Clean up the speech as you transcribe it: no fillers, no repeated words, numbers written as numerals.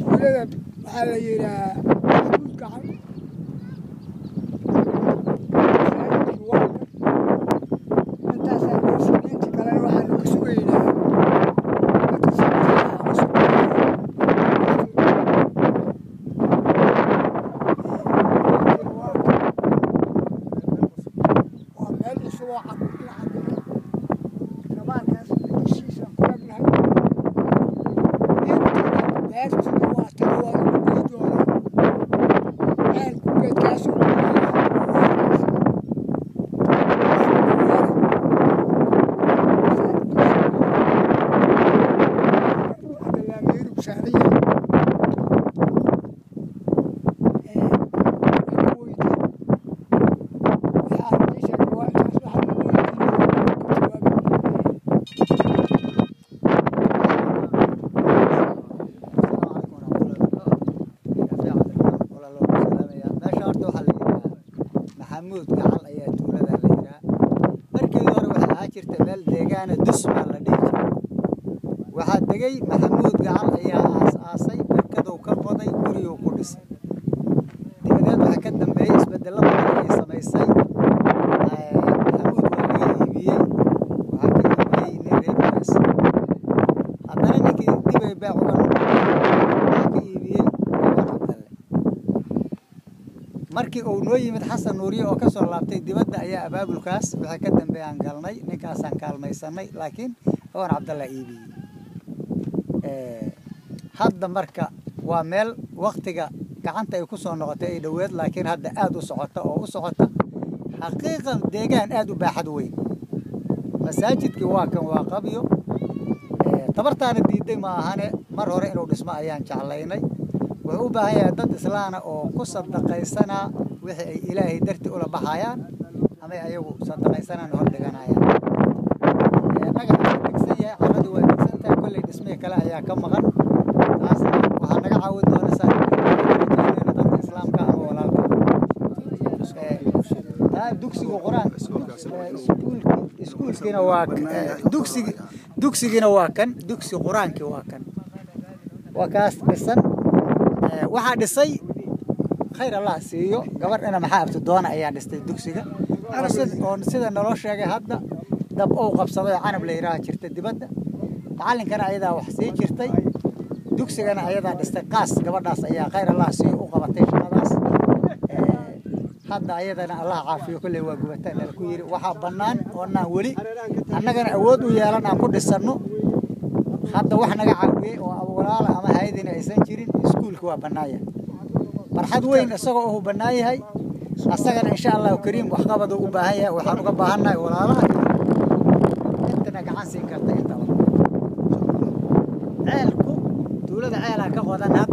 Tuulada waxaa la yidhahaa Maxamuud Gacal. Masaajidkii waa kan. Intaasaan gaarsiinay, intii kalena waxaanu ka sugaynaa dadka sabtiga ama waa meel cusub oo la cabiray. Rabaalkaas dushiisaan ku ragnahay. Intana beertuna waa tan, waa lagu goy doonaa. Ceelku geedkaasuu ku yaalaa oo waa arkaysaa. Soo dhawaada. Hadda laamiyeeru saaran yahay. Wax ku weydiin waxaa ii sheegay waa intaas. Waxaa lagu weydiinaya ka jawaabi. Meesha horta waxaa la yidhahaa Maxamuud Gacal ayaa tuulada la yidhahaa. Markeedii hore waxay ahaa jirta meel deegaana, Dus baa la dhihi jiray. Waxaa degay Maxamuud Gacal ayaa aas-aasay, barkadow ka qoday, guriguu ku dhisay. Dabadeed waxaa ka dambeeyey isbedello badan ayay samaysay. Maxamuud waa laga iibiyey, waxaa ka iibiyey nin reer Ugaas. Haddana ninkii dib ay beec uga noqotay, waxaa ka iibiyey Cumar Cabdalle. Markii uu noo yimid Xasan Nuuriye oo kasoo laabtay dibadda ayaa abaabulkaas wixii ka dambeeyaan galnay, ninkaasaan kaalmaysanay, laakiin Cumar Cabdalla iibiyey. Hadda marka waa meel waktiga gacanta ay ku soo noqotay ay dhoweed, laakiin hadda aada u socota oo u socota xaqiiqan deegaan aada u baaxad weyn. Masaajidkii waa kan, waa qabyo. Tabartaana diiday ma ahane, mar hore inuu dhismo ayaan jeclaynay. Wuxuu u baahan yahay dad islaana oo ku sadaqaysanaa wixii ay Ilaahay dartii ula baxayaan ama ay ayagu sadaqaysanaan hor dhiganayaan. Dhagaxa waa degsan yahay, carradu waa degsan tahay, kolley dhismihii kale ayaa ka maqan. Taasna waxaa naga caawin doona saan rajaynayno dadka islaamka ama walaalka. Taa dugsiga qur-aanka, iskuulkiina waa dugsigi, dugsigiina waa kan, dugsi qur-aankii waa kan, waa kaas dhisan. Waxaa dhisay, khayr Allah siiyo, gabadh ina Maxaa Abti Doona ayaa dhistay dugsiga, oo sida naloo sheegay hadda dab uu qabsaday oo Canab la yidhaaha jirta dibadda. Macallinkana ayadaa wax sii jirtay, dugsigana ayadaa dhistay. Qaas gabadhaas ayaa, khayr Allah siiyo, u qabatay shaqadaas. Hadda ayadana Allah caafiyo, kolley waa gubataan nala ku yidhi. Waxaa bannaan oonaan weli annagana awood u yeelan aan ku dhisanno, hadda wax naga caawiyey oo walaala ama hayadina aysan jirin. Iskuulka waa bannaan yahay, barxad weyn isagoo uu bannaan yahay. Asagana insha Allahu kariim waxqabaduu u baahan yahay. Waxaan uga baahannahay walaalaha iyo intana gacan siin karta intaba. Ceelku tuulada ceelaa ka qodan hadda.